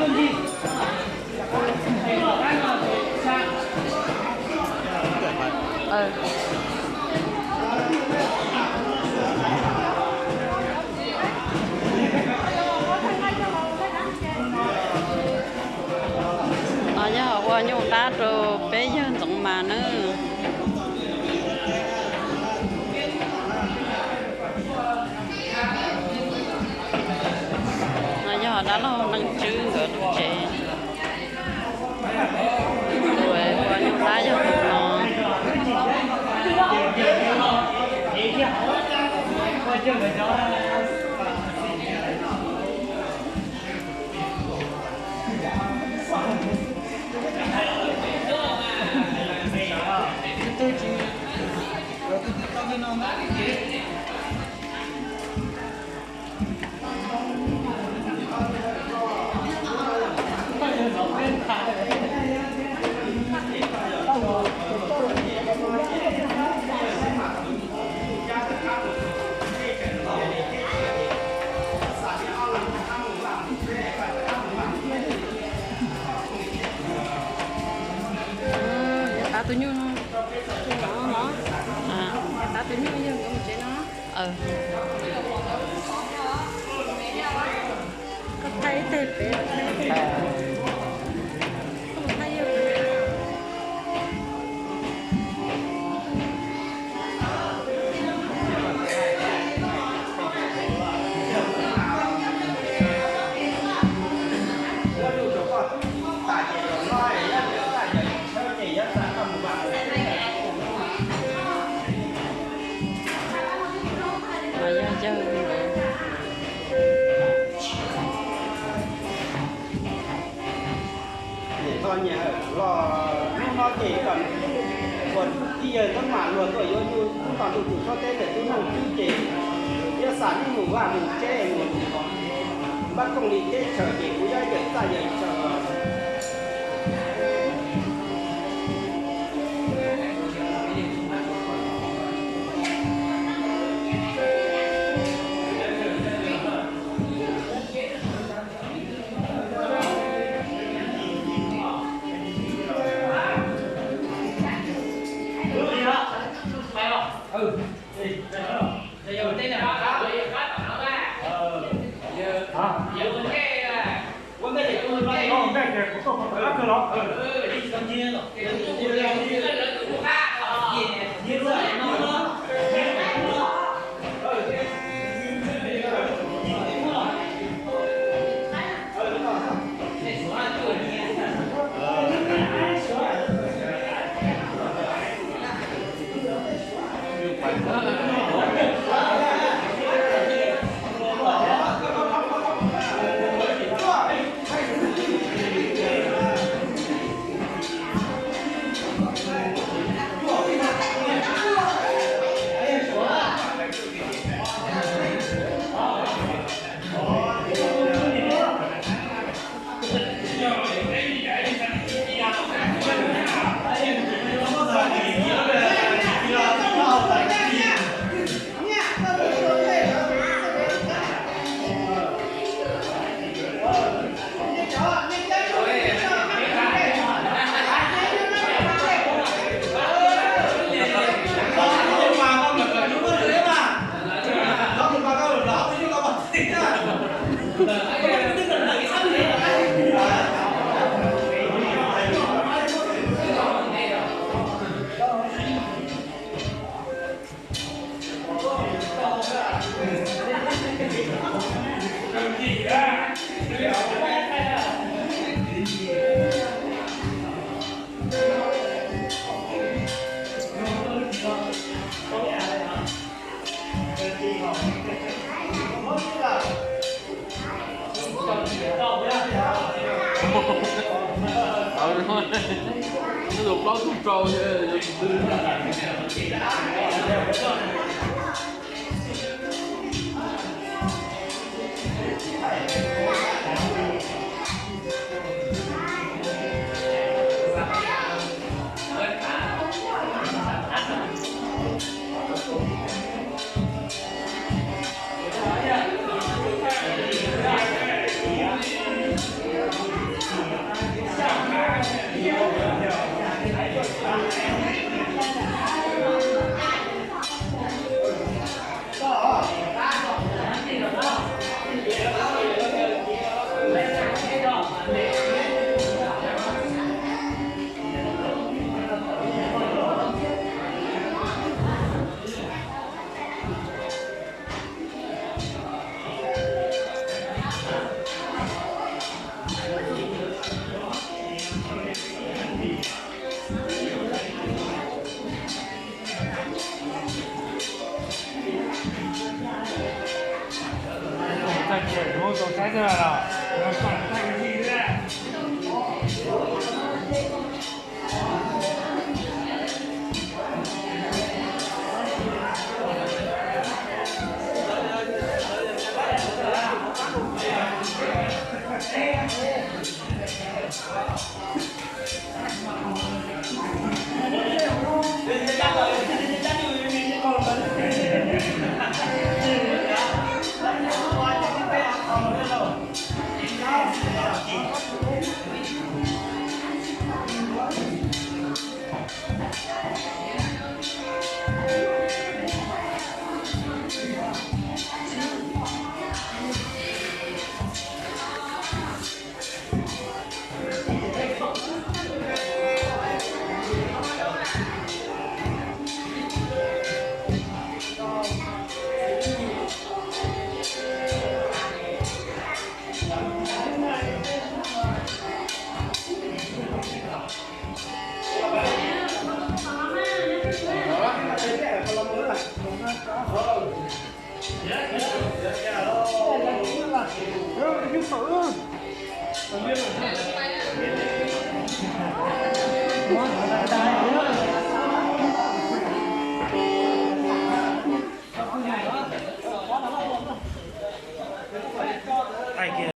No yog ua nyuj qab rau peb yawg Ntxoov Mas nawb. No yog dab laug Neej Tswb nkawd lub tsev. Tus ua nyuj qab yog tus no. Yav tas tus nyuj no, yav tas tus nyuj yog nkawd mus tsev no. Koj thaij ib teg pem. Yog yawg. Niam txo nyias los hnub no ces kom ua tib yawg Ntxoov Mas luag tuaj yuav nyuj hnub no ntuj tsum tsob teb ntawm tub Neej Tswb ces thiab xa neb mus vaj mus tsev mus npaj kooj li teb chaws ces kuv yuav yawm txaj yawm chaw. Tus plaub tug rau. Muab